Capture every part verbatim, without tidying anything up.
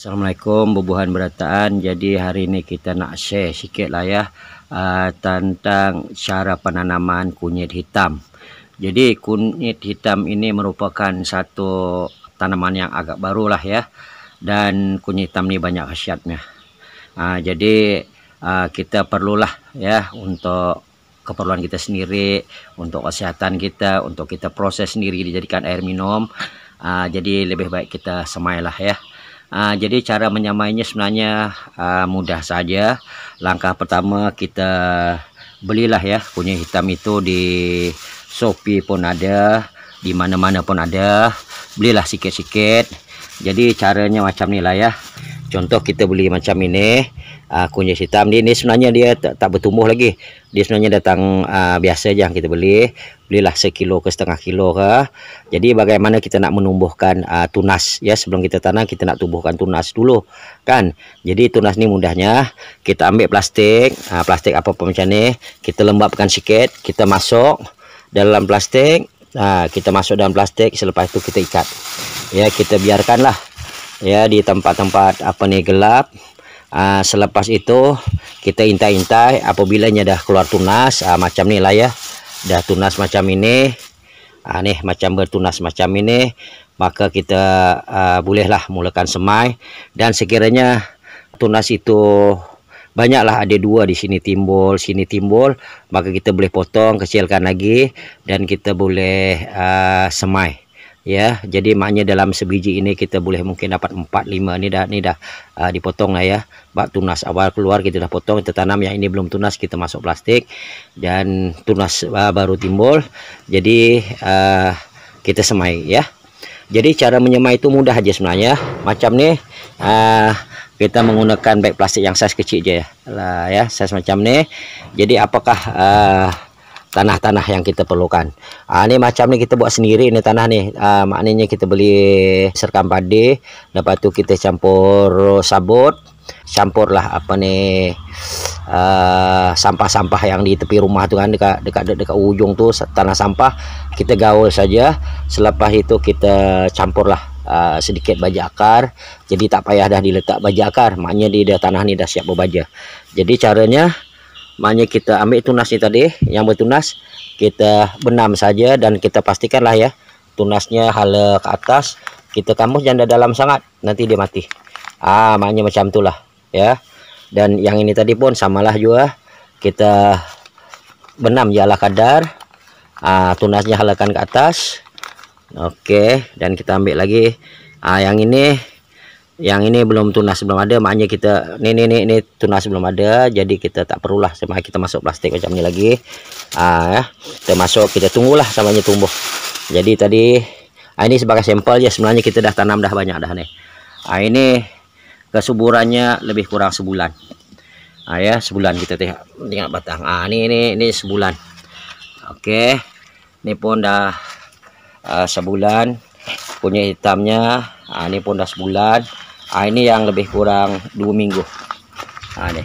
Assalamualaikum bubuhan berataan. Jadi hari ini kita nak share sikit lah ya, uh, tentang cara penanaman kunyit hitam. Jadi kunyit hitam ini merupakan satu tanaman yang agak baru lah ya, dan kunyit hitam ni banyak khasiatnya. Uh, jadi uh, kita perlulah ya untuk keperluan kita sendiri, untuk kesehatan kita, untuk kita proses sendiri dijadikan air minum. Uh, jadi lebih baik kita semai lah ya. Uh, jadi cara menyamainya sebenarnya uh, mudah saja. Langkah pertama kita belilah ya kunyit hitam itu di Shopee pun ada, di mana-mana pun ada. Belilah sikit-sikit. Jadi caranya macam ni lah ya. Contoh kita beli macam ini, uh, kunyit hitam ni, ini sebenarnya dia tak, tak bertumbuh lagi. Dia sebenarnya datang uh, biasa aja yang kita beli. Belilah sekilo ke setengah kilo ke. Jadi bagaimana kita nak menumbuhkan uh, tunas ya, sebelum kita tanam kita nak tumbuhkan tunas dulu kan. Jadi tunas ni mudahnya kita ambil plastik, uh, plastik apa-apa macam ni, kita lembabkan sikit, kita masuk dalam plastik. Nah, kita masuk dalam plastik, selepas itu kita ikat. Ya, kita biarkanlah ya di tempat-tempat apa ni gelap. Uh, selepas itu kita intai-intai, apabila nya dah keluar tunas uh, macam ni lah ya, dah tunas macam ini, uh, nih macam bertunas macam ini, maka kita uh, bolehlah mulakan semai. Dan sekiranya tunas itu banyaklah, ada dua di sini timbul, sini timbul, maka kita boleh potong, kecilkan lagi, dan kita boleh uh, semai. Ya, jadi maknya dalam sebiji ini kita boleh mungkin dapat empat lima ni dah, ni dah uh, dipotong lah ya. Bak tunas awal keluar kita dah potong, kita tanam. Yang ini belum tunas kita masuk plastik, dan tunas uh, baru timbul. Jadi uh, kita semai ya. Jadi cara menyemai itu mudah aja sebenarnya. Macam ni uh, kita menggunakan bag plastik yang size kecil aja ya. Lah ya, size macam ni. Jadi apakah uh, tanah-tanah yang kita perlukan. Ah, ni macam ni kita buat sendiri ni tanah ni. Ah, maknanya kita beli serkam padi, lepas tu kita campur sabut, campurlah apa ni uh, sampah-sampah yang di tepi rumah tu kan, dekat dekat dekat ujung tu tanah sampah, kita gaul saja. Selepas itu kita campurlah uh, sedikit baja akar, jadi tak payah dah diletak baja akar, maknya di dah tanah ni dah siap berbaja. Jadi caranya maknya kita ambil tunas ni tadi yang bertunas, kita benam saja dan kita pastikanlah ya tunasnya hala ke atas. Kita kamus janda dalam sangat, nanti dia mati. Ah, maknya macam itulah ya. Dan yang ini tadi pun samalah juga, kita benam je ala kadar. Ah, tunasnya halakan ke atas. Oke, dan kita ambil lagi. Ah, yang ini yang ini belum tunas, belum ada, makanya kita ni ni ni ni tunas belum ada, jadi kita tak perlulah sama kita masuk plastik macam ni lagi. Ah, ya. Kita masuk, kita tunggulah samanya tumbuh. Jadi tadi ah, ini sebagai sampel ya, sebenarnya kita dah tanam dah banyak dah nih. Ah, ini kesuburannya lebih kurang sebulan. Ah, ya, sebulan kita teh tengok batang. Ah, ini ini ini sebulan. Oke. Ini pun dah uh, sebulan. Kunyit hitamnya, ah, ini pun dah sebulan. Ah, ini yang lebih kurang dua minggu. Ah, nih.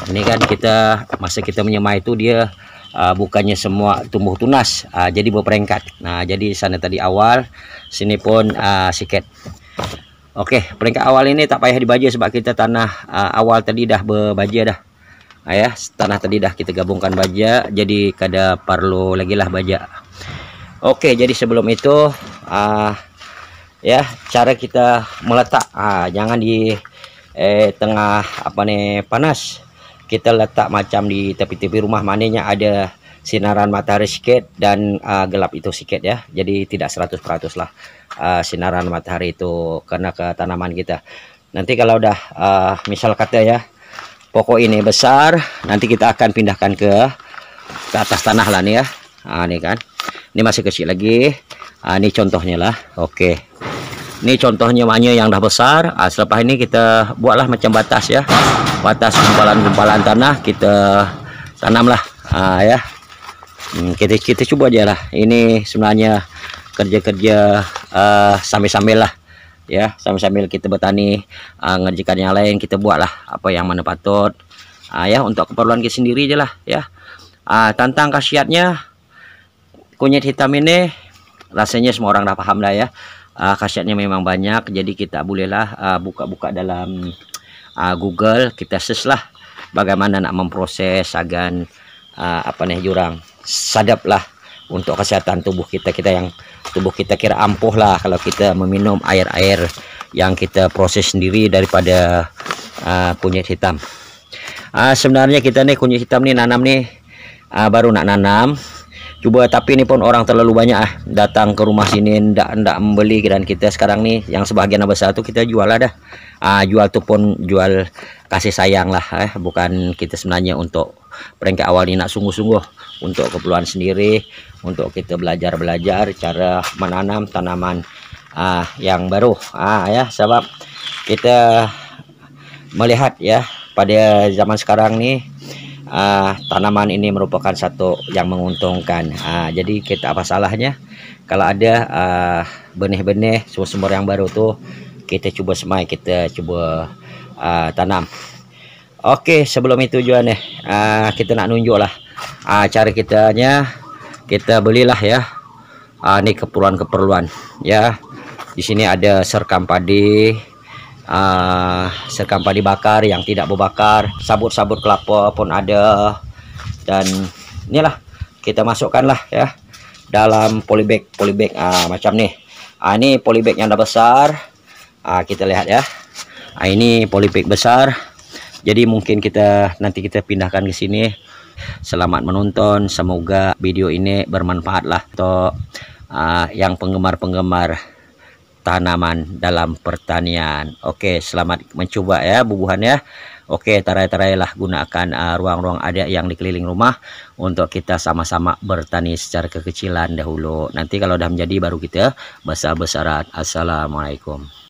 Ini kan kita masa kita menyemai itu dia uh, bukannya semua tumbuh tunas, uh, jadi berperingkat. Nah, jadi sana tadi awal, sini pun uh, sikit. Oke, peringkat awal ini tak payah dibaja sebab kita tanah uh, awal tadi dah berbaja dah. Ah, ya, tanah tadi dah kita gabungkan baja, jadi kada perlu lagi lah baja. Oke, jadi sebelum itu, ah, ya, cara kita meletak, ah, jangan di eh, tengah apa nih panas. Kita letak macam di tepi-tepi rumah, maknanya ada sinaran matahari sikit dan uh, gelap itu sikit ya. Jadi tidak seratus persen lah uh, sinaran matahari itu kena ke tanaman kita. Nanti kalau udah uh, misal kata ya, pokok ini besar, nanti kita akan pindahkan ke ke atas tanah lah nih ya. Ah, ini kan. Ini masih kecil lagi. Ah, ini contohnya lah. Oke. Ini contohnya maknya yang dah besar. Ah, selepas ini kita buatlah macam batas ya. Batas gumpalan-gumpalan tanah kita tanamlah. Ah, ya. Hmm, kita kita coba aja lah. Ini sebenarnya kerja-kerja uh, sambil-sambil lah ya, sambil-sambil kita bertani, uh, ngerjakan yang lain, kita buatlah apa yang mana patut, uh, ya, untuk keperluan kita sendiri aja lah ya. Uh, tentang khasiatnya, kunyit hitam ini rasanya semua orang dah paham dah ya. Uh, khasiatnya memang banyak, jadi kita bolehlah uh, buka-buka dalam uh, Google, kita search lah bagaimana nak memproses agan uh, apa nih jurang sadap lah untuk kesehatan tubuh kita, kita yang tubuh kita kira ampuh lah kalau kita meminum air-air yang kita proses sendiri daripada uh, kunyit hitam. Uh, sebenarnya kita nih kunyit hitam nih nanam nih uh, baru nak nanam. Coba tapi ini pun orang terlalu banyak ah datang ke rumah sini ndak ndak membeli, dan kita sekarang nih yang sebagian besar tuh kita jual lah dah. Uh, jual tuh pun jual kasih sayang lah, eh bukan kita sebenarnya untuk peringkat awal ini nak sungguh-sungguh untuk keperluan sendiri, untuk kita belajar-belajar cara menanam tanaman uh, yang baru uh, ya, sebab kita melihat ya pada zaman sekarang nih uh, tanaman ini merupakan satu yang menguntungkan. Uh, jadi kita apa salahnya kalau ada uh, benih-benih sumber-sumber yang baru tuh kita coba semai, kita coba uh, tanam. Oke, sebelum itu juga nih uh, kita nak nunjuk lah uh, cara kitanya, kita belilah ya uh, ini keperluan-keperluan ya. Di sini ada serkam padi, uh, serkam padi bakar yang tidak berbakar, sabut-sabut kelapa pun ada. Dan inilah kita masukkanlah ya dalam polybag, polybag uh, macam nih. Uh, ini polybag yang dah besar. Uh, kita lihat ya. Uh, ini polybag besar. Jadi mungkin kita nanti kita pindahkan ke sini. Selamat menonton, semoga video ini bermanfaat lah untuk uh, yang penggemar-penggemar tanaman dalam pertanian. Oke, selamat mencoba ya bubuhan ya. Oke, tarai-tarai lah gunakan uh, ruang-ruang ada yang di keliling rumah untuk kita sama-sama bertani secara kekecilan dahulu. Nanti kalau dah menjadi baru kita besar-besaran. Assalamualaikum.